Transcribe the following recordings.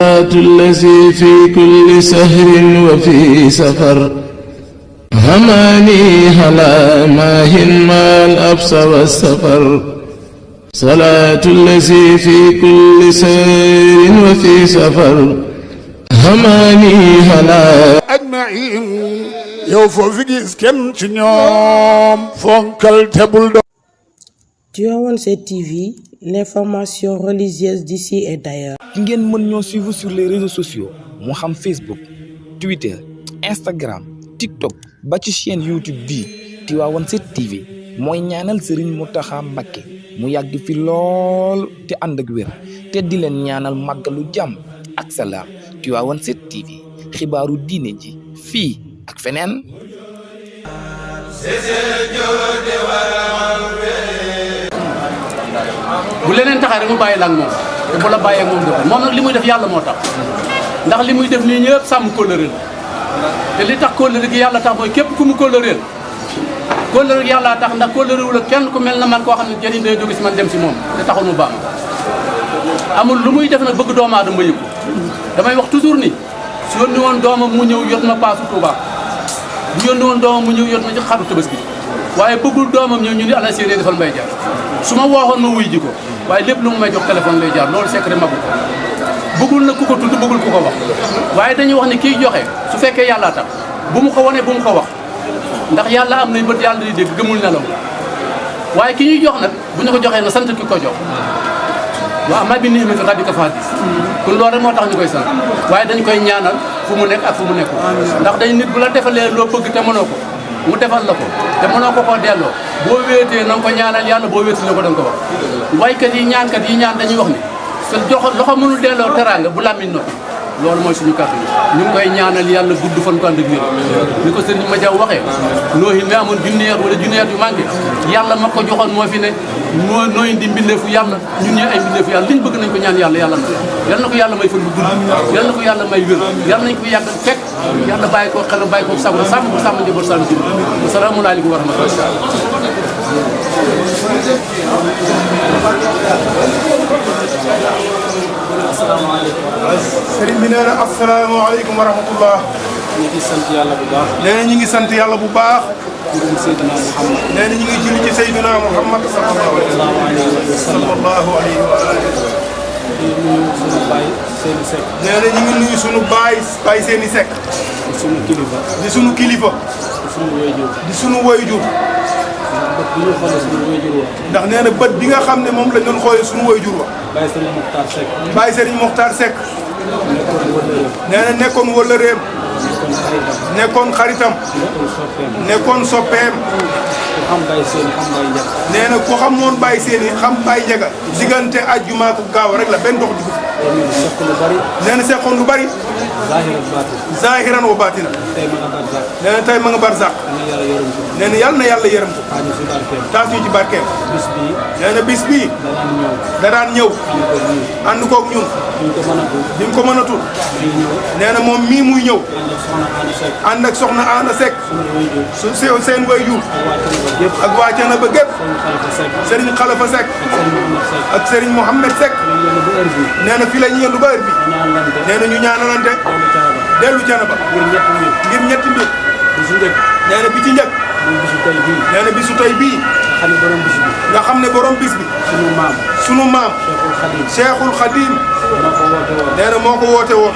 الذي في كل سهر وفي سفر هماني هلا ماهن ما الأبس والسفر صلاة الذي في كل سهر وفي سفر هماني هلا أجمعين يوفو في جيس كم تنيوم فونكل تبول Tivaouane 7 TV, l'information religieuse d'ici et d'ailleurs. ngeen mën ñoo suivre sur les réseaux sociaux moo xam Facebook Twitter Instagram TikTok ba ci chaîne YouTube bii Tivaouane 7 TV mooy ñaanal Serigne Mountakha Mbacké mu yàgg fi lool te ànd ak wér te di leen ñaanal màggalu jàmm ak salaam Tivaouane 7 TV xibaaru diine ji fii ak feneen. bu leneen taxee rek mu bàyyi la ak moom te bu la bàyyee ak moom dëgg moom nag li muy def yàlla moo tax ndax li muy def nii ñëpp sàmm kóllëre te li tax kóllëre gi yàlla tax mooy képp ku mu kóllëreel kóllëre gi yàlla tax ndax kóllëre wu la kenn ku mel na man koo xam ne jëriñ day jóge si man dem si moom te taxul mu baax amul lu muy def nag bëgg doomu aadama yëg damay wax toujours ni su yónni woon doomam mu ñëw yot ma paasu Touba bu yónni woon doomam mu ñëw yot ma ci xaru Tabaski waaye bëggul doomam ñëw ñu ni ala séeréer defal mbay jaar su ma waxoon ma wuy ji ko waaye lépp lu mu may jox téléphone lay jaar loolu secret magu ko bëggul na ku ko tudd bëggul ku ko wax waaye dañuy wax ni kiy joxe su fekkee yàllaa tax bu mu ko wanee bu mu ko wax ndax yàlla am nañ bët yàlla di dégg gëmul nelaw waaye ki ñuy jox nag bu ñu ko joxee na sant ki ko jox waaw maa bi ni'mati rabbika fahaddis kon loolu rek moo tax ñu koy sant waaye dañ koy ñaanal fu mu nekk ak fu mu nekkul ndax dañ nit bu la defalee loo bëgg te mënoo ko mu defal la ko te mënoo ko koo delloo boo wéetee na nga ko ñaanal yàlla boo wéetee la ko da nga ko wax waykat yi ñaankat yi ñaan dañuy wax ni sa loxo mënul delloo teraanga bu làmmiñ noppi loolu mooy suñu kàddu ñu ngi koy ñaanal yàlla gudd fan ko ànd ak wér ni ko sëriñ Madiaw waxee nooyi mi amoon junniyeer wala junniyeer yu manqué yàlla ma ko joxoon moo fi ne moo nooy di mbindeefu yàlla ñun ñi ay mbindeefu yàlla liñ bëgg nañ ko ñaan yàlla yàlla na ko yàlla may fan bu gudd yàlla na ko yàlla may wér yàlla nañ ko yàgg fekk yàlla bàyyi ko xel bàyyi ko sago sàmm ko sàmm njaboot sàmm jib asalaamaaleykum wa rahmatulah sëriñ bi nee na asalaamaaleykum wa rahmatullah. ñu ngi sant yàlla bu baax. nee na ñu ngi sant yàlla bu baax. julli ci Seydina Muhammad. nee na ñu ngi julli ci Seydina Muhammad sallallahu alayhi wa alihi. di nuyu sunu baay Seyni Seck. nee na ñu ngi nuyu sunu baay Seyni Seck. di sunu kilifa. di sunu kilifa. di sunu wayjur. di sunu wayjur. bët bi ñu xoolee sunu wayjur wa. ndax nee na bët bi nga xam ne moom lañ doon xoolee sunu wayjur wa. Baye Serigne Mokhtar Seck. Baye Serigne Mokhtar Seck. nekkoon wëllëreem. nee na nekkoon wëllëreem. nekkoon xaritam. nekkoon soppeem. ku xam Baye Seyni xam Baye Ndiaga. nee na ku xamoon Baye Seyni xam Baye Ndiaga. diggante àjjuma ko gaaw rek la benn dox dugub. seq lu bari. nee na seqoon lu bari. zahiran baatin. zahiran wa baatina. tey ma nga barzak. nee na tey ma nga barzak. nee na yàlla na yàlla yërëm ko. xaaju si barkeem. taas ñu ci barkeem. bis bii. nee na bis bii. danaan ñëw. da daan ñëw. ànd koog ñun. duñ ko mën a tudd. duñ ko mën a tudd. di ñëw. nee na moom mii muy ñëw. ànd ak soxna Ana Seck. ànd ak soxna Ana Seck. sunu wayjur. su seen wayjur. ak waa Thiénaba ak waa Thiénaba gépp. gépp. Serigne Khalifa Seck. Serigne Khalifa Seck. ak Serigne Mohamed Seck. ak Serigne Mohamed Seck. ñu yëngu ba heure bii. nee na fii la ñu yëndu ba heure bi. ñaanalante. nee na ñu ñaanalante. dellu Thiénaba. ngir ñetti mbir. bi su njëkk. nee na bi ci njëkk. muy bisu tey bii. nee na bisu tey bii. nga xam ne borom bis bi. nga xam ne borom bis bi. sunu maam. sunu maam. Cheikhul Khadim. Cheikhul Khadim. moo ko woote woon. nee na moo ko woote woon.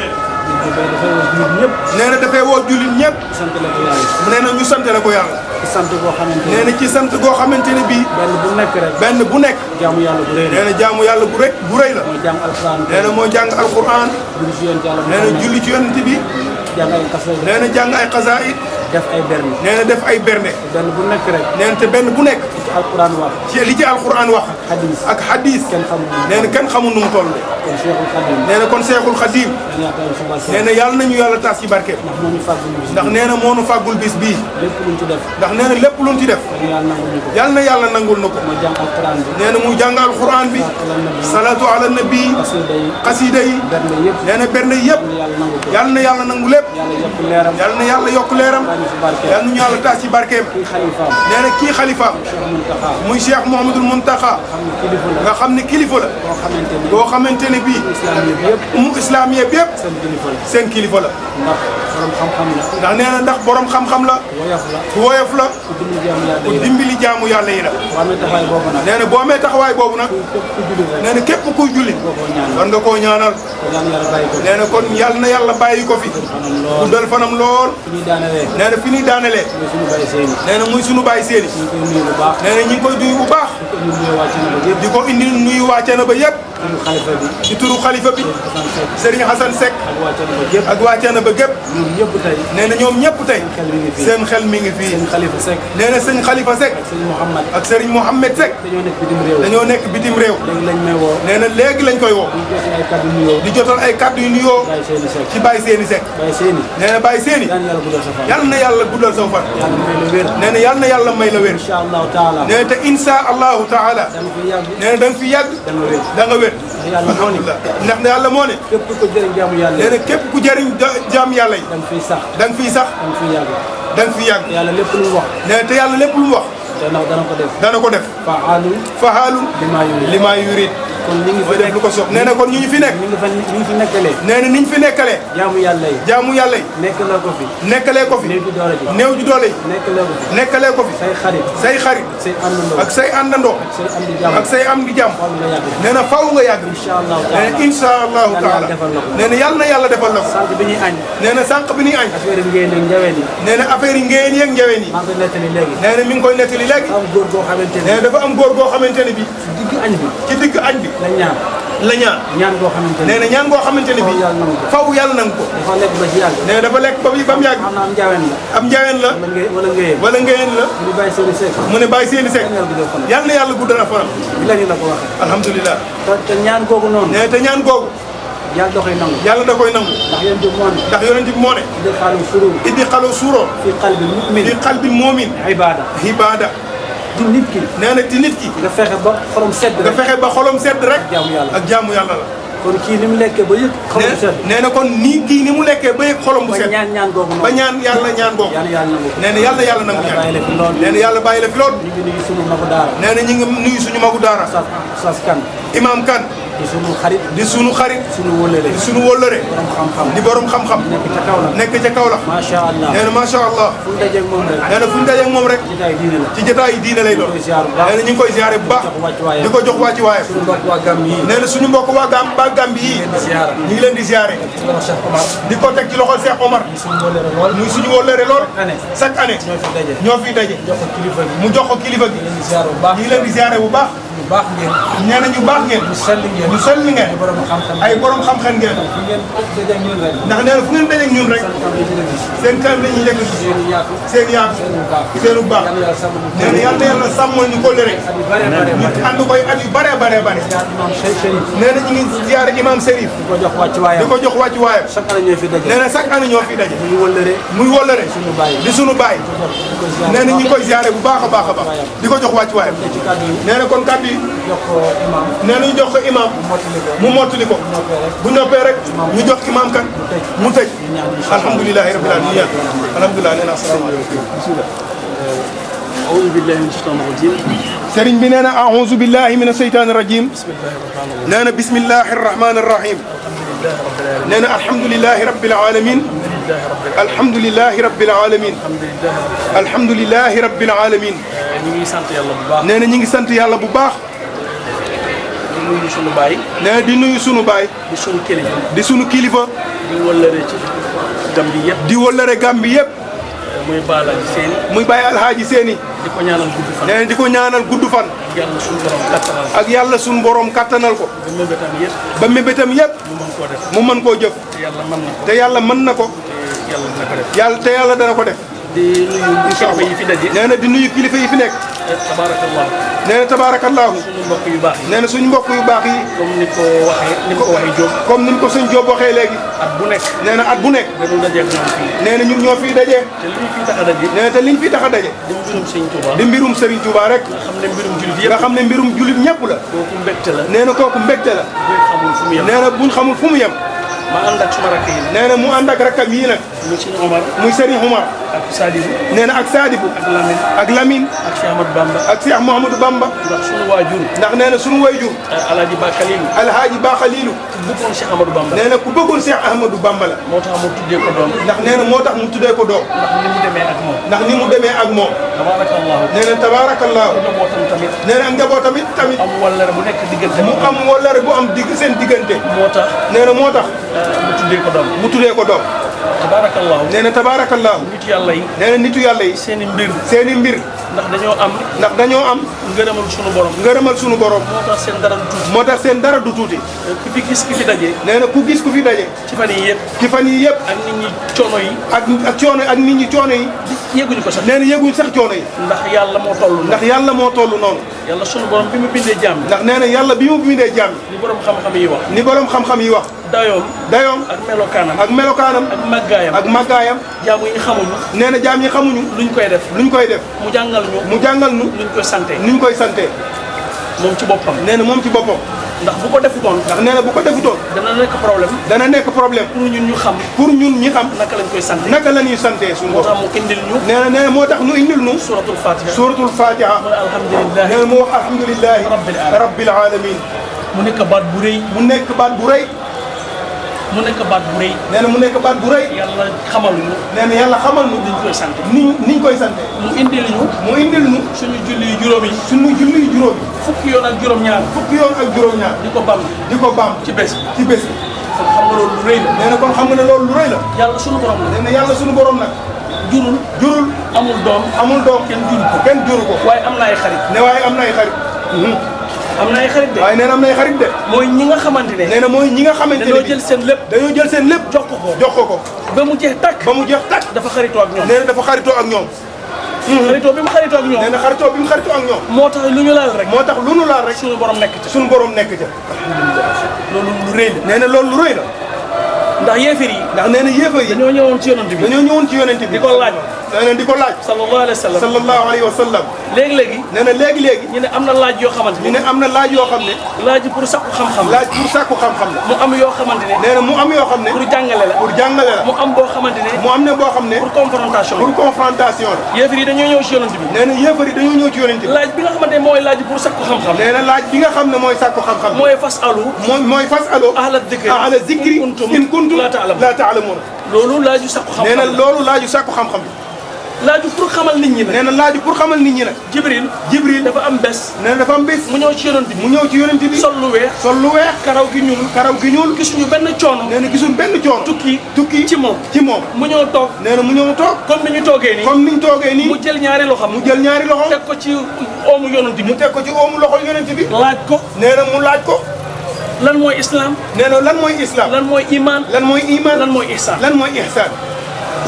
dafay woo jullit ñëpp. nee na dafay woo jullit ñëpp. sant la ko yàlla. nee na ñu sant la ko yàlla. ci sant boo xamante nee ne. na ci sant goo xamante ne bii. benn bu nekk rek. benn bu nekk. jaamu yàlla bu rëy la. nee na jaamu yàlla bu rëy la. mooy jàng alxuraan. nee na mooy jàng alquran. julli ci yonent yàlla. nee na julli ci yonent bi. jàng ay xasida. nee na jàng ay xasaayid. def ay berne. nee na def ay bernde. benn bu nekk rek. nee na te benn bu nekk. ci alxuraan wax. ci li ci alquran wax. xadis. ak xadis. kenn xamul. nee na kenn xamul nu mu toll. kon Cheikhul Khadim. nee na kon Cheikhul Khadim. dañuy yaakaar suba si. nee na yàlla nañu yàlla taas ci barkeem. ndax moo ñu fàggul bis. ndax nee na moo nu fàggul bis bii. lépp luñ ci def. ndax nee na lépp luñ ci def. dañu yàlla nangul ñu ko. yàlla na yàlla nangul na ko. mooy jàng alxuraan bi. nee na mu jàng alquran bi. salatu ala nabi. xasida yi. xasida yi. berne yëpp. nee na bernde yëpp. yàlla nangu ko. yàlla na yàlla nangu lépp. yàlla yokk leeram. yàlla na yàlla yokk leeram. ñu si barkeem. yal nañu yàlla taas ci barkeem. kii xalifaam. nee na kii xalifaam. Cheikh Mountakha. muy Cheikh Mouhamadoul Mountakha. nga xam ne kilifa la. boo xamante ne bii. islamiye bi yëpp. seen kilifa la. ndax nee na ndax borom xam-xam la. woyof la. ku dimbali jaamu yàlla yi la. nee na boo amee taxawaay boobu nag. nee na képp kuy julli. war nga koo ñaanal. nee na kon yàlla na yàlla bàyyi ko fi. guddal fanam lool. nee na fi ñuy daanelee. nee na muy sunu bàyyi seeni. nee na ñu ngi koy duy bu baax. di ko indi nuyu waa Thiénaba yëpp. ci turu xalifa bi. Serigne Hassan Seck. ak waa Thiénaba gépp. nee na ñoom ñëpp tey. seen xel mi ngi fii. nee na sëñ Khalifa Seck. ak Serigne Mohamed Seck. dañoo nekk bitim réew. nee na léegi lañ koy woo. di jotal ay kaddu yu nuyoo. ci Baye Séni Seck. nee na Baye Séni. yal na yàlla guddal sa fan. nee na yal na yàlla may la wér. nee na te insha allahu taala. nee na da nga fi yàgg. da nga wér. alhamdulilah ndax yàlla moo ne. képp ku jëriñ jaamu yàlla yi. nee na képp ku jëriñ jaamu yàlla yi. da nga fiy sax. da nga fiy sax. da nga fiy yàgg. da nga fiy yàgg. yàlla lépp lu mu wax. nee na te yàlla lépp lu mu wax. te ndax dana ko def. dana ko def. fahaalun limaa yurid. kon ñu ngi fi def lu ko soog nee na kon ñu ngi fi nekk. ñu ngi fi nekkalee. nee na ni ñu fi nekkalee. jaamu yàlla yi. jaamu yàlla yi. nekkalee ko fi. nekkalee ko fi. néew ju doole ji. néew ju doole yi. nekkalee ko fi. nekkalee ko fi. say xarit. say xarit. say àndandoo. ak say àndandoo. ak say am di jàmm. ak say am di jàmm. faaw nga yàgg. nee na faaw nga yàgg. incha allahu taala. nee na incha allahu taala. nee na yàlla na yàlla defal la ko. sànq bi ñuy añ. nee na sànq bi ñuy añ. affaire yi ngeen ak njaween yi. nee na affaire yi ngeen yeeg njaween yi. maa ngi koy nettali léegi. nee na mi ngi koy nettali léegi. am góor goo xamante ne. nee na dafa am góor goo xamante ne bi. ci digg añ bi. ci digg añ bi. la ñaan. la ñaan. ñaan goo xamante ne. nee na ñaan goo xamante ne bi. faw yàlla nangu ko. dafa lekk ba ci yàgg. nee na dafa lekk ba mu yàgg. xam naa am njaween la. am njaween la. wala ngeen. wala ngeen la. mu bàyyi Séni Seck. mu ne Baye Séni Seck. yàlla na yàlla guddal fanam. bi la ñu la ko waxee. alhamdulilah. te ñaan googu noonu. nee te ñaan googu. yàlla da koy nangu. yàlla da koy nangu. ndax yonent bi moo ne. ndax yonent bi moo ne. iddi xalu surur. iddi xalu suuroo. fi qalbil mu'min. fi qalbil mu'min. ibaada. di nit ki. nee na di nit ki. nga fexe ba xolom sedd rek. nga fexe ba xolom sedd rek. ak jaamu yàlla la. kon kii ni mu lekkee ba yëg xolom sedd. nee na kon nii kii ni mu lekkee ba yëg xolom bu sedd. ba ñaan googu noonu. ba ñaan ñaan googu. nee na yàlla nangu ñaan. nee na yàlla bàyyi la fi lool. ñu ngi nuyu suñu magu daara. nee na ñu ngi nuyu suñu magu daara. Oustaz Kane. Imam Kane. di sunu xarit. di sunu xarit. sunu wóllëre. di sunu wóllëre. borom xam-xam. di borom xam-xam. nekk ca Kaolack. nekk ca Kaolack. macha allah. nee na macha allah. fu ñu dajeeg moom rek. nee na fu ñu dajeeg moom rek. jotaay diine la. ci jotaay diine lay doon. nee na ñu ngi koy ziare bu baax. di ko jox wàcc waayam. suñu mbokk waa Gàmbi yi. nee na suñu mbokk waa Gàmbi yi. ñu ngi leen di ziare. di ko teg ci loxol Cheikh Omar. muy suñu wóllëre lool. chaque année. ñoo fiy daje. mu jox ko kilifa gi. ñu ngi leen di ziare bu baax. ñu baax ngeen. nee na ñu baax ngeen. ñu sell ngeen. ñu sell ngeen. ay borom xam-xam ngeen. ndax nee na fu ngeen dajeeg ñun rek. seen kanam la ñuy nekk seen yaatu. seenu baax. nee na yal na yàlla sàmmal ñu ko lëre. ñu ànd koy at yu bare. nee na ñu ngi ziare imam Serif. di ko jox wàcc waayam. di ko jox wàcc waayam. chaque année ñoo fi daje. nee na chaque année ñoo fi daje. muy wëllëre. di sunu baay. nee na ñu ngi koy ziare bu baax a baax. di ko jox wàcc waayam. nee na kon kàddu yi. nee na ñu jox ko imam. mu mottali ko. bu noppee rek ñu jox imam kan mu tëj. alhamdulilahi rabbil alamin. alhamdulilah nee na asalaamaaleykum. أعوذ بالله من الشيطان الرجيم. sëriñ bi nee na a'uuzu billahi mina shaytaani rajiim. nee na bismillahi rahmaani rahiim. nee na alhamdulilahi rabbil alamin. alhamdulilahi rabbil alamin. alhamdulilahi rabbil alamin. ñu ngi sant yàlla bu baax. nee na ñu ngi sant yàlla bu baax. di nuyu sunu baay. nee na di nuyu sunu baay. di sunu kilifa. di sunu kilifa. di wëllëre ci Gàmbi yëpp. di wëllëre Gàmbi yëpp. muy Baalaaji Séni. muy Baye Alhaaji Séni. di ko ñaanal gudd fan. nee na di ko ñaanal gudd fan. ak yàlla sunu borom kattanal ko. ak yàlla sunu borom kattanal ko. ba mébétam yëpp. ba mébétam yëpp. mu mën koo def. mu mën koo jëf. te yàlla mën na ko. te yàlla mën na ko. te yàlla dina ko def. te yàlla dana ko def. di nuyu kilifa yi fi daje. nee na di nuyu kilifa yi fi nekk. tabaarakallah. nee na tabaarakallaahu. suñu mbokk yu baax yi. nee na suñu mbokk yu baax yi. comme ni ko waxee Diop. comme ni mu ko sëñ Diop waxee léegi. at bu nekk. nee na at bu nekk. dañu dajeeg ñoom fii. nee na ñun ñoo fiy daje. te li ñu fiy tax a daje. nee na te liñ fiy tax a daje. di mbirum Sëñ Touba. di mbirum Serigne Touba rek. nga xam ne mbirum julit yëpp. nga xam ne mbirum julit ñëpp la. kooku mbégte la. nee na kooku mbégte la. buñ xamul fu mu yem. nee na buñ xamul fu mu yem. ma ànd ak suma rakk yi. nee na mu ànd ak rakkam yii nag. muy Sëñ Omar. muy Serigne Omar. ak Sadibou. nee na ak Sadibou. ak Lamine. ak Lamine. ak Cheikh Ahmadou Bamba. ak Cheikh Mouhamadou Bamba. ndax sunu waajur. ndax nee na sunu waajur. Alaaji Ba Khalilu. Alhaaji Ba Khalilu. ku bëggoon Cheikh Ahmadou Bamba. nee na ku bëggoon Cheikh Ahmadou Bamba la. moo tax mu tuddee ko doom. ndax nee na moo tax mu tuddee ko doom. ndax ni mu demee ak moom. ndax ni mu demee ak moom. tabaarakallaahu. nee na tabaarakallaahu. njabootam tamit. nee na njabootam tamit. am wallare bu nekk diggante. mu am wallare bu am seen diggante. moo tax. nee na moo tax. mu tuddee ko doom. mu tuddee ko doom. tabaarakallaahu. nee na tabaarakallaahu. nitu yàlla yi. nee na nitu yàlla yi. seen i mbir. seen i mbir. ndax dañoo am. ndax dañoo am. ngërëmal sunu borom. ngërëmal sunu borom. moo tax seen dara du tuuti. moo tax seen dara du tuuti. ku fi gis ki fi daje. nee na ku gis ku fi daje. ci fan yii yëpp. ci fan yii yëpp. ak nit ñi coono yi. ak coono ak nit ñi coono yi. yëguñu ko sax. nee na yëguñ sax coono yi. ndax yàlla moo toll. ndax yàlla moo toll noonu. yàlla sunu borom bi mu bindee jàmm. ndax nee na yàlla bi mu bindee jàmm. ni borom xam-xam yi wax. ni borom xam-xam yi wax. dayoom. ak melokaanam. ak melokaanam. ak màggaayam. ak màggaayam. jaamu yi xamuñu. nee na jaam yi xamuñu. luñ koy def. luñ koy def. mu jàngal ñu. mu jàngal ñu. luñ koy sante. nuñ koy sante. moom ci boppam. nee na moom ci boppam. ndax bu ko defutoon. ndax nee na bu ko defutoon. dana nekk problème. dana nekk problème. pour ñun ñu xam. pour ñun ñi xam. naka lañ koy sante. naka la ñuy sante suñu moo tax mu indil ñu. nee na moo tax ñu indil ñu. suratul fatiha. suratul fatiha. mooy alhamdulilah. nee na mu wax alhamdulilahi. rabbil alamin. mu nekk baat bu rëy. mu nekk baat bu rëy. mu nekk baat bu rëy. nee na mu nekk baat bu rëy. yàlla xamal ñu. nee na yàlla xamal ñu. niñ koy sant. niñ koy sante. mu indil ñu. mu indil ñu. suñu julli yu juróom yi. suñu julli yu juróom yi. fukki yoon ak juróom-ñaar. fukki yoon ak juróom-ñaar. di ko bam. di ko baam. ci bés bi. ci bés bi. kon xam nga loolu lu rëy la. nee na kon xam nga ne loolu lu rëy la. yàlla suñu borom la. nee na yàlla suñu borom nag. jurul. amul doom. amul doom. kenn juru ko. ko. waaye am na ay xarit. ne waaye am na ay xarit. am na ay xarit de. waaye nee na am na ay xarit de. mooy ñi nga xamante ne. nee na mooy ñi nga xamante ne dañoo jël seen lépp. dañoo jël seen lépp. jox ko ko. jox ko ko. ba mu jeex tàkk. ba mu jeex tàkk. dafa xaritoo ak ñoom. nee na dafa xaritoo ak ñoom. xaritoo bi mu xaritoo ak ñoom. nee na xaritoo bi mu xaritoo ak ñoom. moo tax lu ñu laal rek. moo tax lu nu laal rek. suñu borom nekk ca. suñu borom nekk ca. loolu lu rëy la. nee na loolu lu rëy la. ndax yéefar yi. ndax nee na yéefar yi. dañoo ñëwoon ci yonent bi. dañoo ñëwoon ci yonent bi. di ko laaj. nee na di ko laaj. sallallahu alayhi wa sallam. sallallahu alayhi wa sallam. léegi-léegi. nee na léegi-léegi. ñu ne am na laaj yoo xamante ñu ne. ne am na laaj yoo xam ne. laaj pour sakku xam-xam. laaj pour sàkku xam-xam la. mu am yoo xamante ne. nee na mu am yoo xam ne. pour jàngale la. pour jàngale la. mu am boo xamante ne. mu am ne boo xam ne. pour confrontation la. pour confrontation la. yéefar yi dañoo ñëw ci yonent bi. nee na yéefar yi dañoo ñëw ci yonent bi. laaj bi nga xamante ne mooy laaj pour sakku xam-xam. nee na laaj bi nga xam ne mooy sàkku xam-xam. mooy fas alu. mooy fas alo. ahla dikri. ahla zikri in kuntum laa ta'lamuun. laa ta'lamuun. loolu laaju sakku xam-xam. nee na loolu laaju sàkku xam-xam bi. laaju pour xamal nit ñi nag. nee na laaju pour xamal nit ñi nag. Jibril dafa am bés. nee na dafa am bés. mu ñëw ci yonent bi. mu ñëw ci yonent bi. sol lu weex. sol lu weex. karaw gi ñuul. karaw gi ñuul. gisuñu benn coono. nee na gisul benn coono. tukki ci moom. mu ñëw toog. nee na mu ñëw toog. comme ni ñu toogee nii. comme ni ñu toogee nii. mu jël ñaari loxam. mu jël ñaari loxam. teg ko ci oomu yonent bi. mu teg ko ci oomu loxo yonent bi. laaj ko. nee na mu laaj ko. lan mooy islam. nee na lan mooy islam. lan mooy iman. lan mooy iman. lan mooy ihsan. lan mooy ihsan.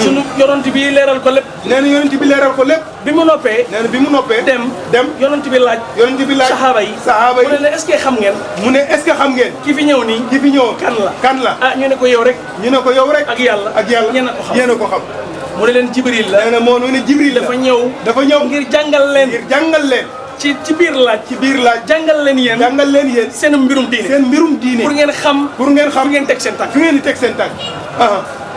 sunu yonent bi leeral ko lépp. nee na yonent bi leeral ko lépp. bi mu noppee. nee na bi mu noppee. dem yonent bi laaj. saxaaba yi. mu ne est-ce que xam ngeen. mu ne est-ce que xam ngeen. ki fi ñëw nii. ki fi ñëw kan la. ah ñu ne ko yow rek. ñu ne ko yow rek. ak yàlla. yéen a ko xam. mu ne leen Jibril la. nee na moo ne Jibril la. dafa ñëw ngir jàngal leen. ci biir laaj. jàngal leen yéen. seen mbirum diine. pour ngeen xam. fu ngeen teg seen tànk. fu ngeen di teg seen tànk.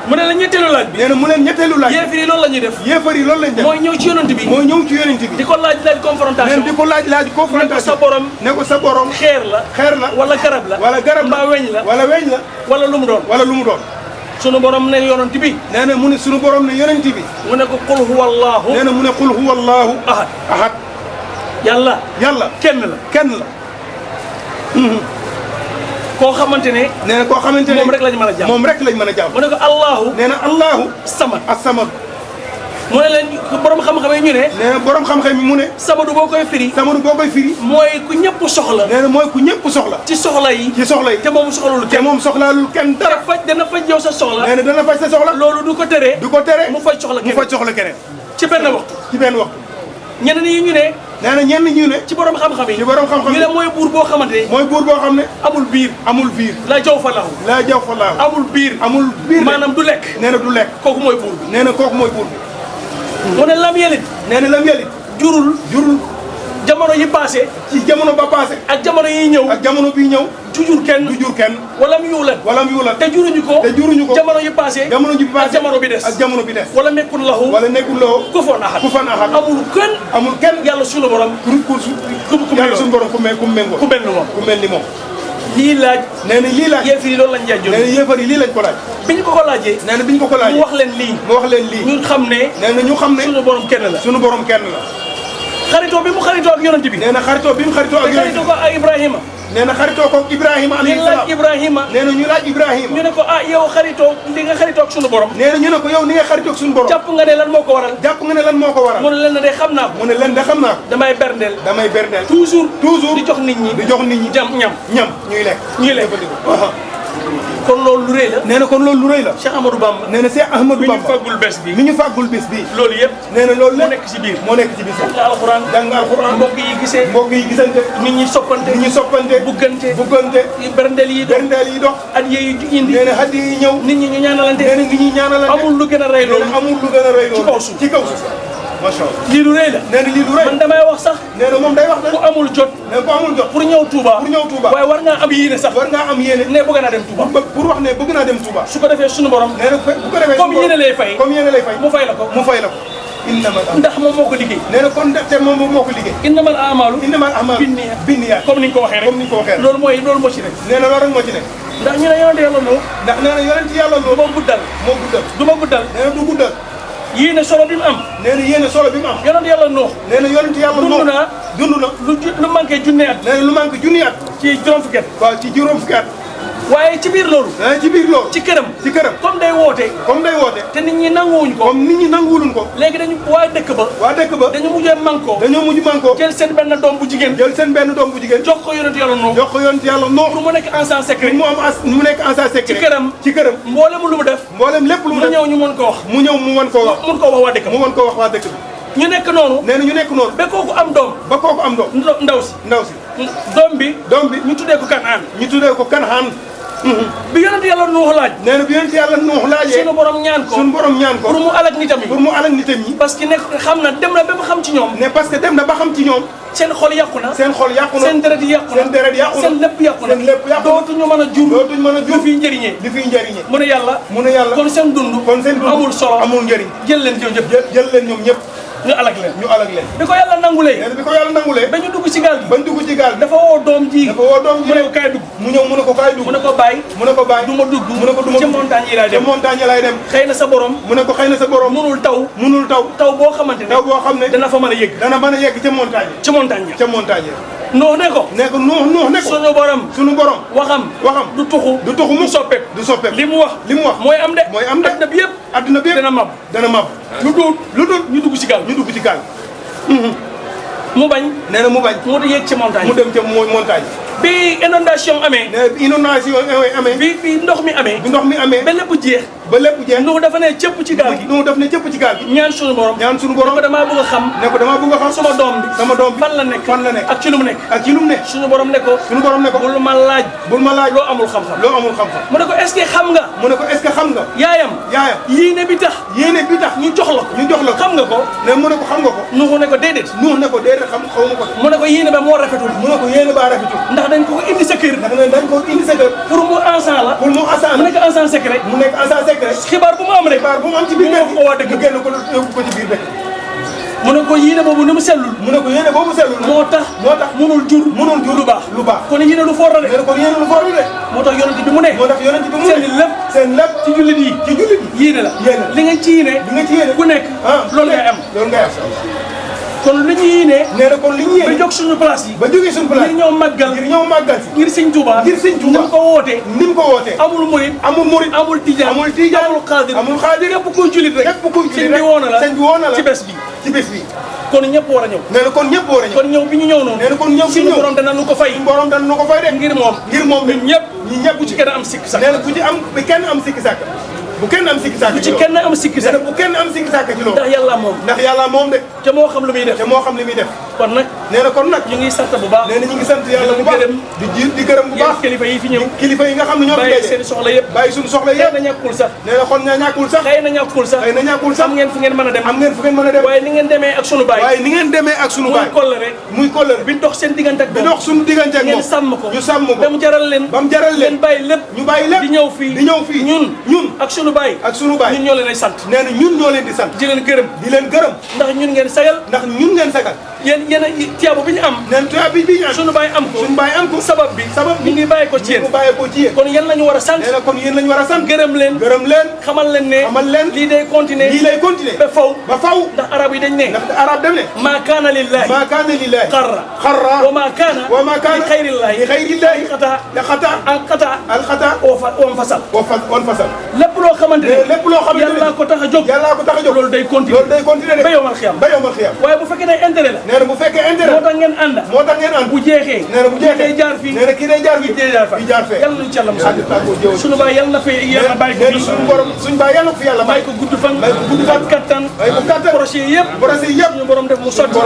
mu ne la ñetteelu laaj bi. nee na mu leen ñetteelu laaj. yéefar yi loolu la ñuy def. yéefar yi loolu lañ def. mooy ñëw ci yonent bi. di ko laaj confrontation. nee na di ko laaj confrontation. ne ko sa borom. xeer la. wala garab la. mbaa weñ la. wala lu mu doon. sunu borom ne yonent bi. nee na mu ne sunu borom ne yonent bi. mu ne ko qul huwa allahu. nee na mu ne qul huwa allahu. ahad. yàlla. kenn la. koo xamante ne. nee na koo xamante ne moom rek lañ mën a jàmm. mu ne ko allahu. nee na allahu. samad. mu ne leen borom xam-xam yi ñu ne. nee na borom xam-xam yi mu ne. samadu boo koy firi. mooy ku ñëpp soxla. nee na mooy ku ñëpp soxla. ci soxla yi. te moom soxlaalul kenn dara. dana faj yow sa soxla. nee na dana faj sa soxla. loolu du ko tere. mu faj soxla keneen. ci benn waxtu. ñenn ñi ñu ne. nee na ñenn ñu ne. ci borom xam-xam yi. ñu ne mooy buur boo xamante ne. amul biir. la jaw fa lahu. amul biir. maanaam du lekk. nee na du lekk. kooku mooy buur bi. nee na kooku mooy buur bi. mu ne lam yelit. nee na lam yelit. jurul. jamono yi passé ci jamono ba passé ak jamono yi ñëw ak jamono bii ñëw du jur kenn wala mu yuulat te juruñu ko jamono yi passé ak jamono bi des wala nekkul lahu kufuwan ahad amul kenn yàlla suñu borom ku mel ni moom lii laaj nee na lii laaj yéefar yi loolu lañ jaajoon nee na yéefar yi lii lañ ko laaj bi ñu ko laajee nee na bi ñu ko laajee mu wax leen lii ñu xam ne nee na ñu xam ne suñu borom kenn la xaritoo bi mu xaritoo ak yonent bi nee na xaritoo bi mu xaritoo ak yonent bi xaritoo ko ak Ibrahima nee na xaritoo ko Ibrahima alayhi salaam nee na ñu laaj Ibrahima ñu ne ko yow xaritoo li nga xaritoo ak suñu borom nee na ñu ne ko yow ni nga xaritoo ak suñu borom jàpp nga ne lan moo ko waral mu ne leen de xam naa ko damay berndeel toujours di jox nit ñi ñam ñuy lekk kon loolu lu rëy la nee na kon loolu lu rëy la Cheikh Ahmadou Bamba nee na Cheikh Ahmadou Bamba mi ñu fàggul bés bi loolu yëpp nee na loolu lépp moo nekk ci biir jàng alxuraan mbokk yi gisante nit ñi soppante buggante berndeel yi dox at yi indi nee na at yi ñëw nit ñi ñu ñaanalante nee na nit ñi ñaanalante amul lu gën a rëy loolu ci kaw suuf macha Allah lii lu rëy la nee na lii lu rëy man damay wax sax nee na moom day wax ku amul jot pour ñëw Touba waaye war ngaa am yéene sax ne bëgg naa dem Touba pour wax ne bëgg naa dem Touba su ko defee suñu borom nee na bu ko defee comme yéene lay fay mu fay la ko ndax moom moo ko liggéey nee na kon ndaxte moom moo ko liggéey innamal a'malu binniyat comme ni ñu ko waxee rek loolu moo ci nekk nee na loolu rek moo ci nekk ndax ñu ne yonent yàlla loo ndax nee na yonent yàlla loo moo guddal du ma guddal nee na du guddal yéene solo bi mu am nee na yéene solo bi mu am yonent yàlla Nuux nee na yonent yàlla Nuux dund na lu manqué junni at nee na lu manqué junni at ci juróom fukki at waaw ci juróom fukki at waaye ci biir loolu ci këram comme day woote te nit ñi nanguwuñ ko comme nit ñi nanguwuluñ ko léegi dañu waa dëkk ba dañu mujj manko jël seen benn doom bu jigéen jox ko yonent yàlla Nuux pour mu nekk encan secret mu nekk encan secret ci këram mboolem lu mu def lépp lu mu def mu ñëw ñu mën ko wax waa dëkk bi ñu nekk noonu ba kooku am doom ndaw si doom bi ñu tuddee ko Kanaan bi yonent yàlla Nuux laaj nee na bi yonent yàlla Nuux laajee suñu borom ñaan ko pour mu alak nitam yi parce que nekk xam na dem na ba xam ci ñoom ne parce que dem na ba xam ci ñoom seen xol yàqu na seen deret yàqu na seen lépp yàqu na dootuñu mën a jur li fiy njëriñee mu ne yàlla kon seen dund amul solo amul njëriñ jël leen ñoom ñëpp ñu alag leen bi ko yàlla nangulee ba ñu dugg ci gaal gi dafa woo doom ji mu ne ko kaay dugg mu ne ko bàyyi du ma dugg ci montagne yi laay dem xëy na sa borom munul taw boo xamante ne dana fa mën a yëgg ca montagne Nuux ne ko suñu borom waxam du tuxu mu soppeeku li mu wax mooy am de adduna bi yëpp dana mab lu dul ñu dugg ci gaal mu bañ mu yéeg ci montagne mu dem ca montagne bi inondation amee bi ndox mi amee ba lépp jeex Nuux dafa ne cëpp ci gaal gi ñaan suñu borom ne ko damaa bëgg a xam sama doom bi fan la nekk ak ci lu mu nekk suñu borom ne ko bul ma laaj loo amul xam-xam mu ne ko est-ce que xam nga yaayam yéene bi tax ñu jox la ko xam nga ko Nuux ne ko déedéet xam xawma ko mu ne ko yéene ba moo rafetul ndax dañ ko indi sa kër pour mu ensan la mu nekk ensan secret xibaar bu mu am rek ci biir dëkk ko waa dëkk génn ko ci biir dëkk mu ne ko yéene boobu ni mu sellul moo tax munul jur lu baax kon yéene lu for la de moo tax yonent bi mu ne seen lépp ci jullit yi yéene la li nga ci yéene ku nekk loolu ngay am kon li ñu yéene ba jóg suñu place yi ngir ñëw màggal ngir Sëñ Tuubaa ni mu ko wootee amul murit amul tijaan amul xaadir képp kuy jullit rek sëñ bi woona la ci bés bi kon ñëpp war a ñëw kon ñëw bi ñu ñëw noonu suñu borom dana nu ko fay de ngir moom ñun ñëpp bu ci kenn am sikki sàkk bu kenn am sikki sàkk ci loolu ndax yàlla moom de te moo xam lu muy def kon nag nee na kon nag ñu ngi sant bu baax nee na ñu ngi sant yàlla bu baax di gërëm bu baax kilifa yi fi ñëw kilifa yi nga xam ne ñoo fi bàyyi daje seen soxla yëpp bàyyi suñu soxla yëpp na ñàkkul sax nee na xol na ñàkkul sax xëy na ñàkkul sax am ngeen fu ngeen mën a dem am ngeen fu ngeen mën a dem waaye ni ngeen demee ak sunu baay waaye ni ngeen demee ak sunu baay muy kóllëre bi dox seen diggante ak bi dox suñu diggante ak moom ngeen sàmm ko ñu sàmm ko ba mu jaral leen bàyyi lépp ñu bàyyi lépp di ñëw fii ñun ak sunu baay ñun ñoo leen ay sant nee na ñun ñoo leen di sant di leen gërëm ndax ñun ngeen sagal yéen tiyaabo bi ñu am neen tiyaabo bi ñu am sunu baay am ko sabab bi ñu ngi bàyyi ko ci yéen kon yéen lañu war a sant nee na kon yéen lañu war a sant gërëm leen xamal leen ne lii day continuer ba faw ndax arab yi dañ ne maa kaana lillahi xarra wa maa kaana li xayrillahi xata on fasal lépp loo xamante ne yàlla ko tax a jóg loolu day continuer ba yowmal xiyam waaye bu fekkee day intérêt la nee na bu fekkee intérêt moo tax ngeen ànd bu jeexee nee na bu jeexee day jaar fii nee na kii day jaar fii yàlla nañu ci yàlla mos sunu baay yàlla na fi yàlla bàyyi ko fi suñu baay yàlla ko fi yàlla may ko gudd fan kattan projet yëpp ñu borom def mu sotti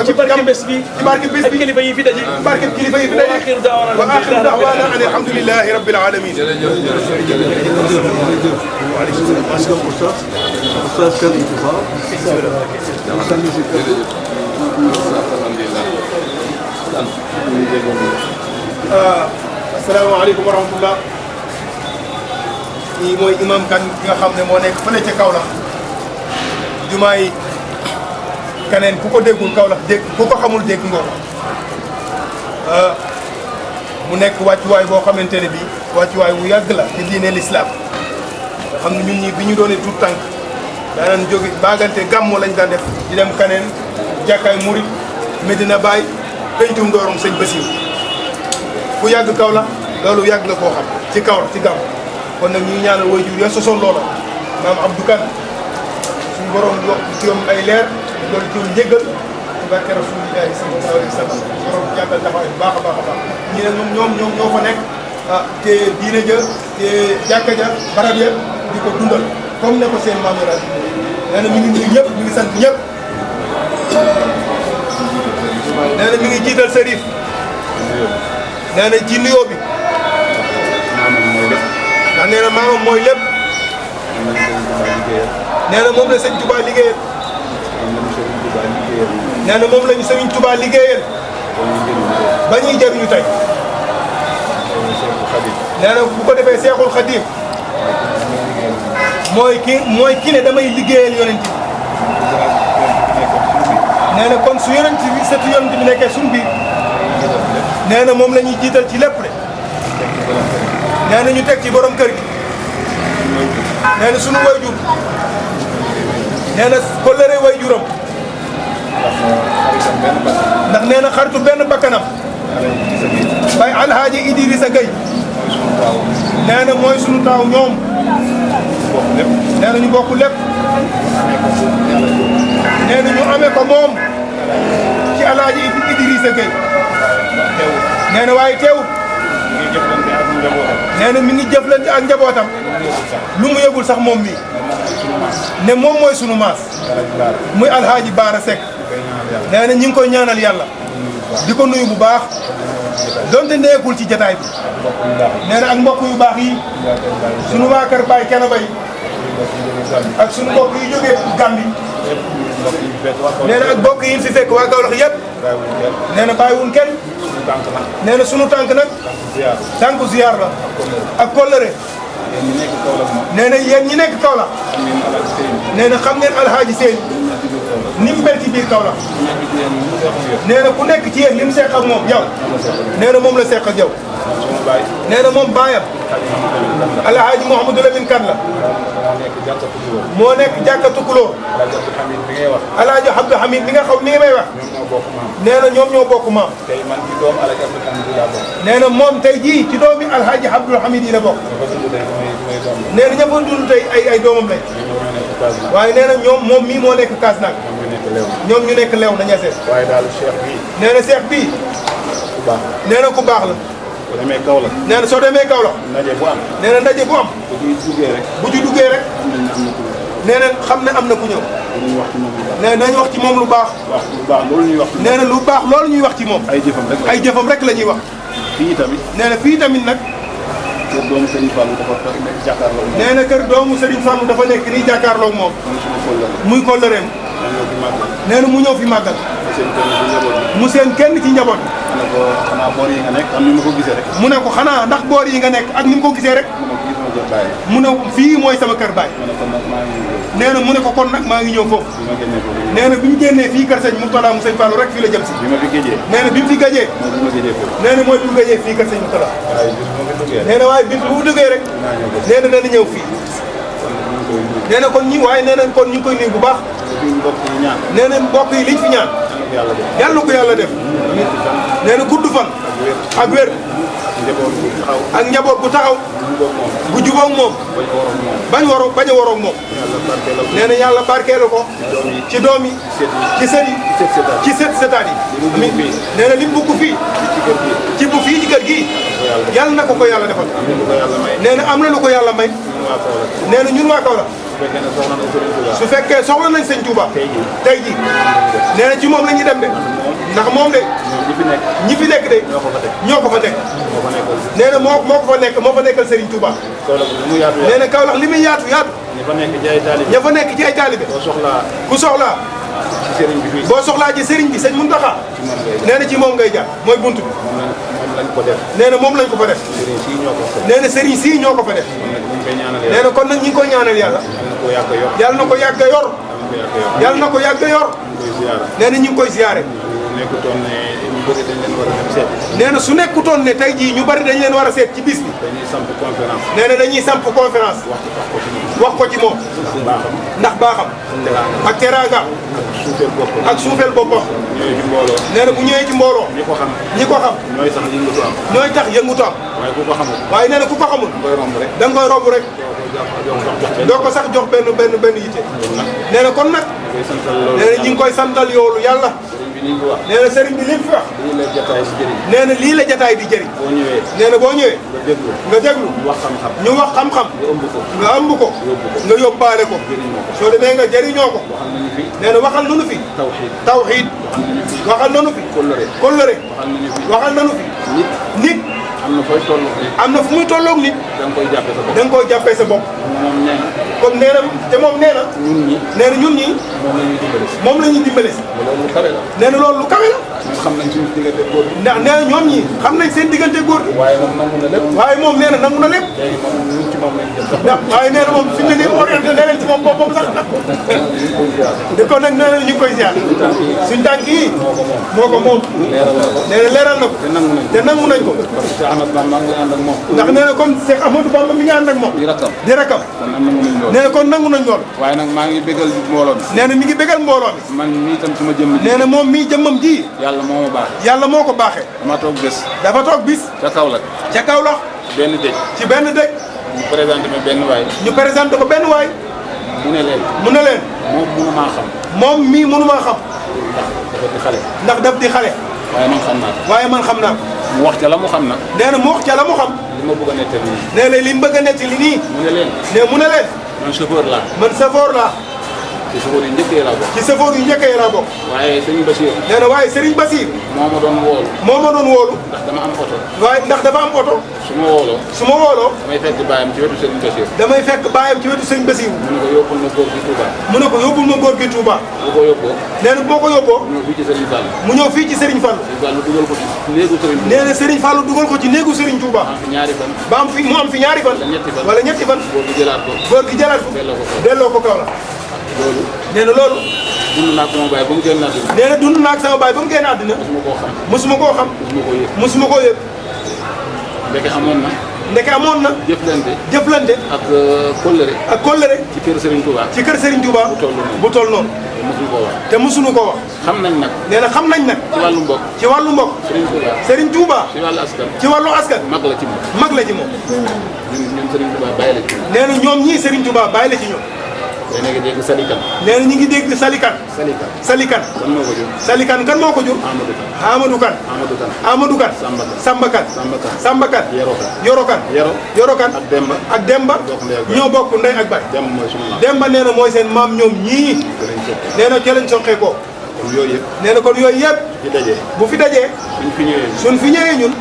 ci barke bés bi ak kilifa yi fi daje wa axiru da'waana an alhamdulillahi rabbil alamin asalaamaaleykum wa rahmatullah kii mooy imam kan ki nga xam ne moo nekk fële ca Kaolack jumaa yi keneen ku ko déggul Kaolack dégg ku ko xamul dégg nga ko mu nekk wàccuwaay boo xamante ne bii wàccuwaay wu yàgg la ci diine l'islam nga xam ne ñun ñi bi ñu doonee tout tànk daanan jóge baagante gàmmu lañ daan def di dem kaneen jàkkaay murit Medina Baye pencum ndoorom sëñ Basiir ku yàgg Kaolack loolu yàgg nga koo xam ci Kaolack ci gàmm kon nag ñuy ñaanal waajur ya sosoon loola maam Abdou Kane suñu borom yokk ci yoom ay leer loolu ci yoon njëggal ci barke Rasulillahi sallallahu alayhi wa sallam borom jàngal taxawaay bu baax a baax a baax ñi ne ñoom ñoo fa nekk te diine ja te jàkka ja barab ya di ko dundal comme ne ko seen maam yi daal nee na mi ngi nuyu ñëpp mi ngi sant ñëpp nee na mi ngi jiital Serif nee na ci nuyoo bi ndax nee na maamam mooy lépp nee na moom la sëñ Touba liggéeyal nee na moom lañu sëñ Touba liggéeyal ba ñuy jëriñu tey nee na bu ko defee Seexul Xadim mooy ki ne damay liggéeyal yonent bi nee na kon su yonent bi sëtu yonent bi nekkee suñu biir nee na moom la ñuy jiital ci lépp de nee na ñu teg ci borom kër gi nee na sunu wayjur nee na kóllëre wayjuram ndax nee na xaritu benn bakkanam bay Alhaaji Idrissa Gueye nee na mooy sunu taaw ñoom nee na ñu bokk lépp nee na ñu amee ko moom ci Alhaaji Idrissa Gueye nee na waaye teewut nee na mi ngi jëflante ak njabootam lu mu yëgul sax moom mii ne moom mooy sunu maas muy Alhaaji Baara Seck nee na ñi ngi koy ñaanal yàlla di ko nuyu bu baax donte nekkul ci jataay bi nee na ak mbokk yu baax yi sunu waa kër Baye kenn bay ak sunu mbokk yi jógee Gàmbi nee na ak mbokk yi fi fekk waa Kaolack yëpp nee na bàyyiwul kenn nee na sunu tànk nag tànku ziar la ak kóllëre nee na yéen ñi nekk Kaolack nee na xam ngeen Alhaaji Seen ni mu mel ci biir Kaolack nee na ku nekk ci yéen li mu seq ak moom yow nee na moom la seq ak yow nee na moom baayam Alhaaji Mouhamadou Lamine Kane la moo nekk jàkka Tukulóor Alhaaji Abdou Hamid mi nga xam mi ngi may wax nee na ñoom ñoo bokk maam nee na moom tey jii ci doomi Alhaaji Abdou Hamid yi la bokk nee na ña fa dund tey ay doomam lañ waaye nee na ñoom moom mii moo nekk kaas nag ñoom ñu nekk lew na ñeseen waaye daal Cheikh bii nee na Cheikh bii ku baax nee na ku baax la soo demee Kaolack nee na soo demee Kaolack ndaje bu am nee na ndaje bu am bu ci duggee rek bu ci duggee rek nee na xam ne am na ku ñëw. nee nañ wax ci moom lu baax. lu baax loolu ñuy wax. nee na lu baax loolu ñuy wax ci moom. ay jëfam rek ay jëfam rek la ñuy wax. fii tamit. nee na fii tamit nag. kër doomu Serigne Fallou dafa nekk jàkkaarloo moom. nee na kër doomu Serigne Fallou dafa nekk nii jàkkaarloo moom. muy kóllëreem. nee na mu ñëw fi màggal. mu seen kenn ci njaboot. mu ne ko xanaa boor yi nga nekk am ni ma ko gisee rek. mu ne ko xanaa ndax boor yi nga nekk ak ni mu ko gisee rek. mu ne fii mooy sama kër baay. nee na mu ne ko kon nag maa ngi ñëw foofu. nee na bi ñu génnee fii kër sëñ Mourtala mu sëñ Fallou rek fii la jëm si. bi ma fi géejee. nee na bi mu fi gëjee. nee na mooy bi mu gëjee fii kër sëñ Mourtala. nee na waaye bi mu duggee rek. nee na dana ñëw fii. nee na kon ñi waaye nee na kon ñu ngi koy nuyu bu baax. nee na mbokk yi liñ fi ñaan. yàlla na ko yàlla def. nee na gudd fan. ak wér. ak njaboot bu taxaw. bu jubóog moom. bañ a waroog moom. nee na yàlla barkeelu ko. ci doom yi. ci sët yi. ci sëtaat yi. amiin nee na lim bugg fii. ci bu fii ci kër gii. yàlla na ko yàlla defal. nee na am na lu ko yàlla may. nee na ñun waa Kaolack. su fekkee soxla nañ sëñ Touba. tey jii nee na ci moom la ñuy dem de. ndax moom de. ñi fi nekk de. ñoo ko fa teg. nee na moo ko fa nekk moo fa nekkal Serigne Touba. nee na Kaolack li muy yaatu. ña fa nekk ci ay taalibe. ku soxlaa. boo soxlaa ci Serigne bi sëñ Mountakha. nee na ci moom ngay jaar mooy buntu bi. nee na moom lañ ko fa def. nee na Serigne sii ñoo ko fa def. nee na kon nag ñi ngi koy ñaanal yàlla. yàlla na ko yàgg a yor. yàlla na ko yàgg a yor. nee na ñu ngi koy ziyaare. nee na su nekkutoon ne tey jii ñu bari dañ leen war a seet ci bis bi. nee na dañuy samp conférence. wax ko ci moom. ndax baaxam. ak teraanga. ak suufeel boppam. nee na bu ñëwee ci mbooloo. ñi ko xam. ñooy tax yëngutu am. waaye nee na ku ko xamul. da nga koy romb rek. doo ko sax jox benn yitte. nee na kon nag. nee na ñu ngi koy santal yoolu yàlla. nee na sëriñ bi li mu fi wax. nee na lii la jataay di jëriñ. nee na boo ñëwee. nga déglu. ñu wax xam-xam. nga ëmb ko. nga yóbbaale ko. soo demee nga jëriñoo ko. nee na waxal nanu fi. tawxiid. waxal nanu fi. kóllëre. waxal nanu fi. nit. am na fu muy tolloog nit. da nga koy jàppee sa bopp. comme nee na te moom nee na. nee na ñun ñii. moom la ñuy dimbale si. nee na loolu lu kawe la. xam nañ suñu diggante góor gi. ndax nee na ñoom ñii xam nañ seen diggante góor gi. waaye moom nangu na lépp. waaye moom nee na nangu na lépp. léegi moom ñun ci moom lañ jëm sax. ndax waaye nee na moom fi mu ne nii orienté na leen ci moom boppam sax. di ko nag nee na ñu ngi koy ziar. suñu tànk yi. moo ko moom. nee na leeral na ko. te nangu nañ ko. ndax nee na comme Cheikh Ahmadou Bamba mi ngi ànd ak moom. di rakam. nee na kon nangu nañ lool. waaye nag maa ngi bégal mbooloo mi. nee na mi ngi bégal mbooloo mi. man mii tam sama jëmm ji. nee na moom mii jëmmam ji. yàlla moo ma baax. yàlla moo ko baaxee. dama toog bés. dafa toog bis. ca Kaolack. ca Kaolack. benn dëj. ci benn dëj. ñu présenté ma benn waay. ñu présenté ko benn waay. mu ne leen. moom mënu maa xam. moom mii mënu maa xam. ndax dafa di xale. ndax daf di xale. waaye man xam naa ko. waaye man xam naa ko. mu wax ca la mu xam nag. nee na mu wax ca la mu xam. li ma bëgg a nettali nii. nee na li mu bëgg a nettali nii. mu ne leen. mu ne leen. man chauffeur laa. man chauffeur laa. ci chauffeur yu njëkkee laa bokk. ci chauffeur yu njëkkee laa bokk. waaye Serigne Bassir. nee na waaye Serigne Bassir. moo ma doon woolu. moo ma doon woolu. ndax dama am oto. waaye ndax dafa am oto. su ma wooloo. su ma wooloo. damay fekk baayam ci wetu Serigne Bassir. damay fekk baayam ci wetu Serigne Bassir. mu ne ko yóbbul ma góor gi Touba. mu ne ko yóbbul ma góor gi Touba. bu ko yóbboo. nee na boo ko yóbboo. mu ñëw fii ci Serigne Fall. mu ñëw fii ci Serigne Fall. Serigne Fall dugal ko ci néegu Serigne. nee na Serigne Fall dugal ko ci néegu Serigne Touba. am fi ñaari fan. ba am fi mu am fi ñaari fan. wala ñetti fan. góor gi jëlaat ko. góor gi jëlaat ko. delloo ko Kaolack. loolu. nee na loolu. dund naa ak sama baay ba mu génn àddina. nee na dund naa ak sama baay ba mu génn àddina. mosuma koo xam. mosuma koo xam. mosuma mosuma koo yëg. koo yëg. ndeke amoon na. ndeke amoon na. jëflante. ak kóllëre. ak kóllëre. ci kër Serigne Touba. ci kër Serigne Touba. bu toll noonu. te mosuñu koo wax. xam nañ nag. nee na xam nañ nag. ci wàllu mbokk. ci wàllu mbokk. Serigne Touba. ci wàllu askan. ci wàllu askan. mag la ci moom. mag la ci moom. ñun Serigne Touba bàyyi la ci moom. nee na ñoom ñii Serigne Touba bàyyi la ci ñoom. yéen a ngi dégg Salikan. nee na ñu ngi dégg Salikan. Salikan. kan moo ko jur. Salikan kan moo ko jur. Amadou Kan. Amadou Kan. Samba Kan. Samba Kan. Yoro Kan. Yoro Kan. ak Demba. ñoo bokk ndey ak baay. Demba nee na mooy seen maam ñoom ñii. nee na ca lañ soqee ko. kon yooyu yëpp. nee na kon yooyu yëpp. bu fi dajee. suñ fi ñëwee ñun.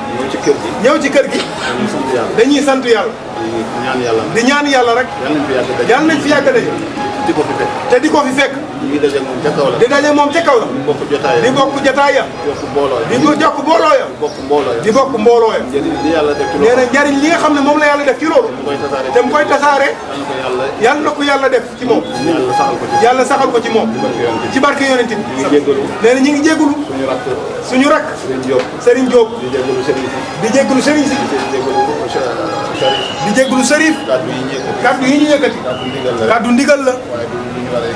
ñëw ci kër gi. dañuy sant yàlla. di ñaan yàlla rek. yàlla nañ fi yàgg daje. di ko fi fekk. te di ko fi fekk. di daje moom ca kaw la. di daje moom ca kaw la. di bokk jotaay ya. di bokk jotaay ya. jokk mbooloo ya. di jokk mbooloo ya. di bokk mbooloo ya. di bokk mbooloo ya. njëriñ li yàlla def ci loolu. nee na njëriñ li nga xam ne moom la yàlla def ci loolu. te mu koy tasaare. yàlla na ko yàlla def ci moom. yàlla saxal ko ci moom. ci barke yonent bi. nee na ñu ngi jégalu. suñu rakk. Serigne Diop. di jégalu Serigne si. di jégalu Serif. kaddu yi ñu yëkkati. kaddu ndigal la.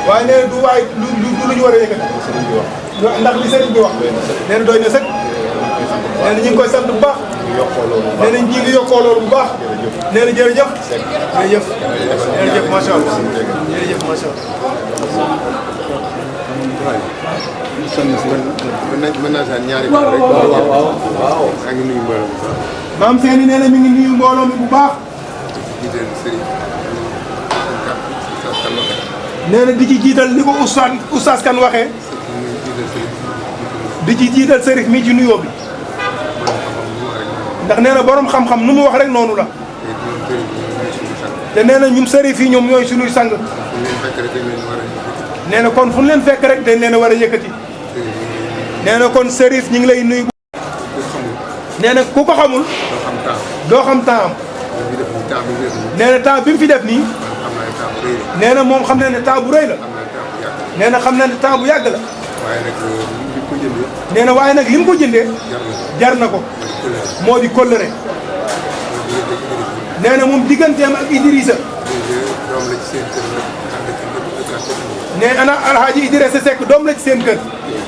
waaye nee na du waay du lu ñu war a yëkkati. ndax li Serigne bi wax. nee na doy na sëkk. nee na ñu ngi koy sant bu baax. nee na ñi ngi yokkoo loolu bu baax. nee na jërëjëf. jërëjëf. jërëjëf macha allah. jërëjëf macha allah. mën naa saan ñaari kàddu rek. waaw. maa ngi nuyu mbooloo mi bu baax. maam Seyni nee na mi ngi nuyu mbooloo mi bu baax. nee na di ci jiital ni ko oustaz kan waxee. di ci jiital sërif mi ci nuyoo bi. ndax nee na borom xam-xam nu mu wax rek noonu la. te nee na ñun sërif yi ñoom ñooy suñuy sang. nee na kon fu ñu leen fekk rek dañ leen a war a yëkkati. nee na kon sërif ñu ngi lay nuyu. nee na ku ko xamul. doo xam temps am. nee na temps bi mu fi def nii. nee na moom xam na ne temps bu rëy la. nee na xam na ne temps bu yàgg la. nee na waaye nag li mu ko jëndee. jar na ko. moo di kóllëre. nee na moom digganteem ak Idrissa. nee ana Alhaji Idrissa Seck doom la ci seen kër.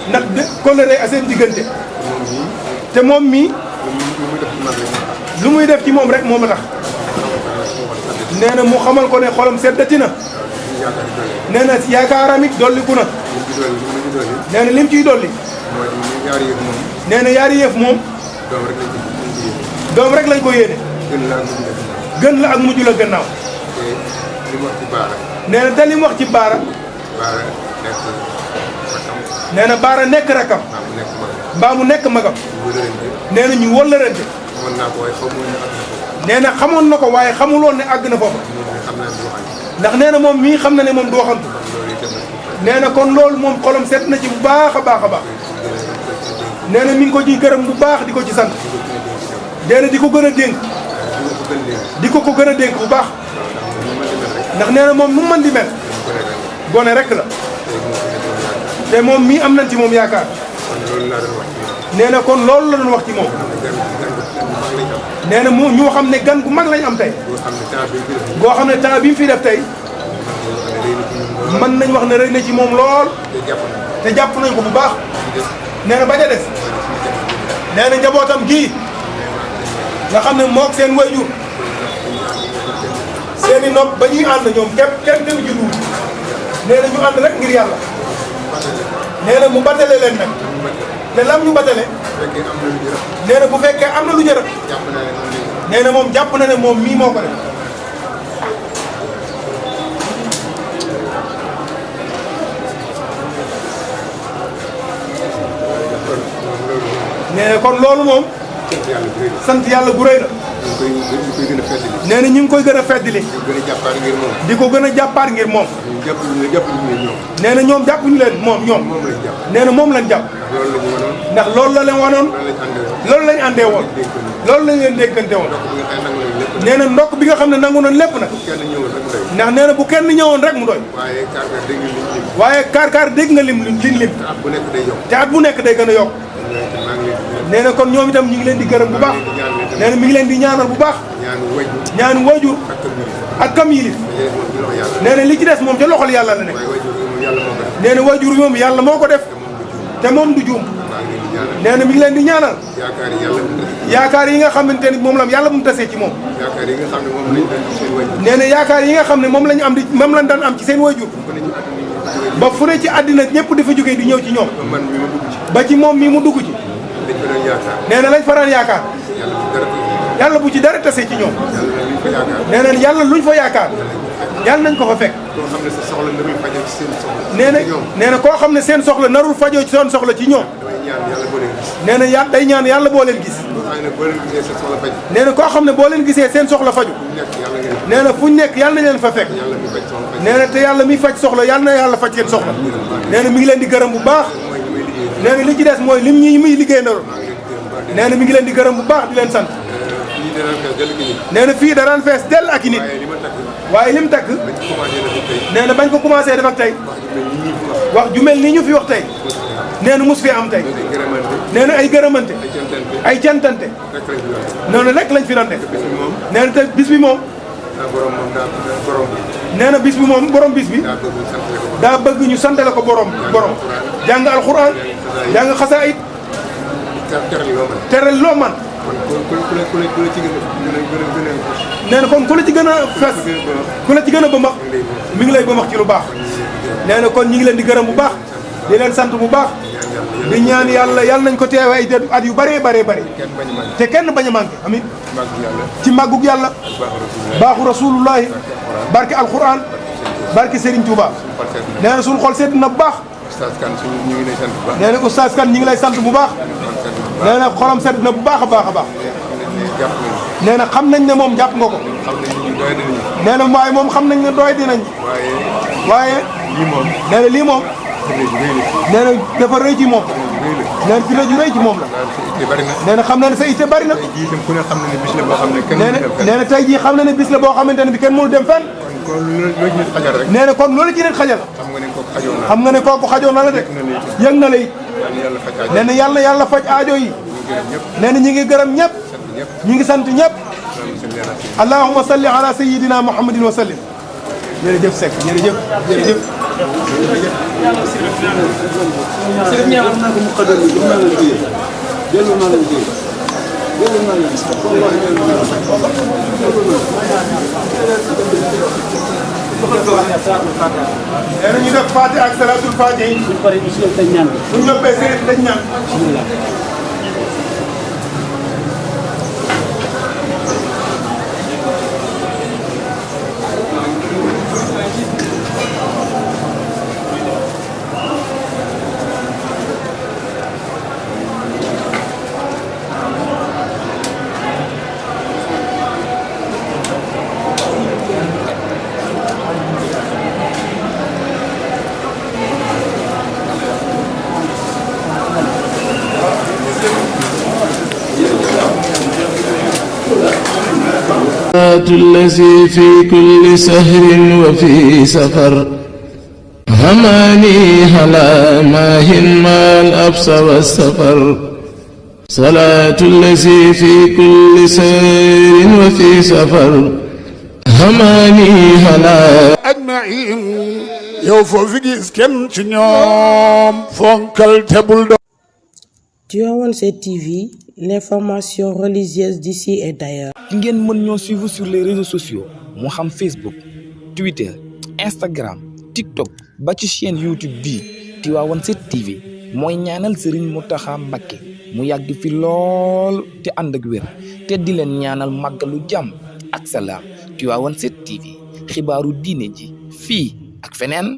ndax kóllëre a seen diggante. te moom mii. lu muy def ci moom rek moom a tax. nee na mu xamal ko ne xolam seddati na. nee na yaakaaram it dolliku na. nee na lim ciy dolli. nee na yaari yëf moom. doom rek lañ ko yéene. gën la ak mujj la gannaaw. nee na te li mu wax ci Baara. nee na Baara nekk rakam. mbaa mu nekk magam. nee na ñu wëllërante. nee na xamoon na ko waaye xamuloon ne àgg na foofu. ndax nee na moom mii xam na ne moom du waxantu. nee na kon loolu moom xolam set na ci bu baax a baax a baax. nee na mi ngi ko ci gërëm bu baax di ko ci sant. nee na di ko gën a dénk. di ko gën a dénk bu baax. ndax nee na moom nu mu mën di mel. gone rek la. te moom mii am nañ ci moom yaakaar. nee na kon loolu la doon wax ci moom. nee na mu ñu xam ne gan gu mag lañ am tey. goo xam ne temps bi mu fi def tey. mën nañ wax ne rëy na ci moom lool. te jàpp nañ ko bu baax. nee na ba ca des. nee na njabootam gii. nga xam ne moog seen wayjur. seeni nopp ba ñuy ànd ñoom képp kenn dem juddu. nee na ñu ànd rek ngir yàlla. nee na mu batale leen nag. te lam ñu batale. nee na bu fekkee am na lu jërë. nee na moom jàpp na ne moom mii moo ko def. nee na kon loolu moom. sant yàlla gu rëy la. nee na ñu ngi koy gën a feddali. di ko gën a jàppaar ngir moom. nee na ñoom jàppuñu leen moom ñoom. nee na moom lañ jàpp. ndax loolu la leen wanoon. loolu lañ àndee woon. loolu lañ leen déggante woon. nee na ndokk bi nga xam ne nangu nañ lépp nag. ndax nee na bu kenn ñëwoon rek mu doy. waaye kaar dégg nga lim. te at bu nekk day gën a yokk. nee na kon ñoom itam ñu ngi leen di gërëm bu baax. nee na mi ngi leen di ñaanal bu baax. ñaanu waajur ak kam yilif. nee na li ci des moom ca loxol yàlla la nekk. nee na waajur moom yàlla moo ko def. te moom du juum. nee na mi ngi leen di ñaanal. yaakaar yi nga xamante ni moom la yàlla bu mu tasee ci moom. nee na yaakaar yi nga xam ne moom lañu am di moom lañ daan am ci seen waajur. ba fu ne ci àddina ñëpp di fa jógee di ñëw ci ñoom. ba ci moom mii mu dugg ci. nee na lañ faraan yaakaar. yàlla bu ci dara tasee ci ñoom. nee na yàlla luñ fa yaakaar. yàlla nañ ko fa fekk. nee na koo xam ne seen soxla narul fajoo ci seen soxla ci ñoom. nee na yàlla day ñaan yàlla boo leen gis. nee na koo xam ne boo leen gisee seen soxla faju. nee na fuñ nekk yàlla nañ leen fa fekk. nee na te yàlla miy faj soxla yàlla na yàlla faj seen soxla. nee na mi ngi leen di gërëm bu baax. nee na li ci des mooy lim ñi muy liggéey ndoro. nee na mi ngi leen di gërëm bu baax di leen sant. nee na fii daraan fees dell ak i nit. waaye lim takk. nee na bañ ko commencé def ak tey. wax ju mel ni ñu fi wax tey. nee na mus fi am tey. nee na ay gërëmante. ay cantante. noonu rek lañ fi doon def. nee na te bis bi moom. nee na bis bi moom borom bis bi. daa bëgg ñu santale ko borom. jàng alxuraan. jàng xasaayid. teral loo man. nee na kon ku la ci gën a fes. ku la ci gën a bëmax. mi ngi lay bëmax ci lu baax. nee na kon ñi ngi leen di gërëm bu baax. di leen sant bu baax. di ñaan yàlla nañ ko teewe ay at yu bëree bëri. te kenn bañ a manqué amiin. ci màggug yàlla. baaxu rasulullahi. barke alquran. barke Serigne Touba. nee na suñu xol sedd na bu baax. nee na oustaz Kane ñi ngi lay sant bu baax. nee na xolam sedd na bu baax a baax. nee na xam nañ ne moom jàpp nga ko. nee na waaye moom xam nañ ne doy dinañ. waaye. nee na lii moom. nee na dafa rëy ci moom. nee na ci la ju rëy ci moom la. nee na xam na ne sa itte bari na. nee na tey jii xam na ne bis la boo xamante ne bi kenn mënu dem fenn. nee na kon loolu ci nit xajal. xam nga ne kooku xajoon na la de. yëg na la it. nee na yàlla faj aajo yi. nee na ñi ngi gërëm ñëpp. ñi ngi sant ñëpp. allahumma salli ala sayyidina muhammadin wa sallim. jërëjëf Seck jërëjëf. sëñ ñaanal naa ko mu xadal bi jox naa la téye delloo naa la téye delloo naa la gis nee na ñu def Fatiha ak salatul Fatiha. buñ paree ñu si tëj ñaan bi. buñ noppee sëriñ tëj ñaan. bismillah. الذي في كل سهر وفي سفر هماني هلا ماهن ما الأبس والسفر صلاة الذي في كل سهر وفي سفر هماني هلا أجمعين يوفو في جيس كم تنيوم فونكل تبول Tivaouane 7 TV, l'information religieuse d'ici et d'ailleurs. ngeen mën ñoo suivre sur les réseaux sociaux moo xam Facebook Twitter Instagram TikTok ba ci chaîne YouTube bii Tivaouane 7 TV mooy ñaanal Serigne Mountakha Mbacké mu yàgg fi lool te ànd ak wér te di leen ñaanal màggalu jàmm ak salaam Tivaouane 7 TV xibaaru diine ji fii ak feneen.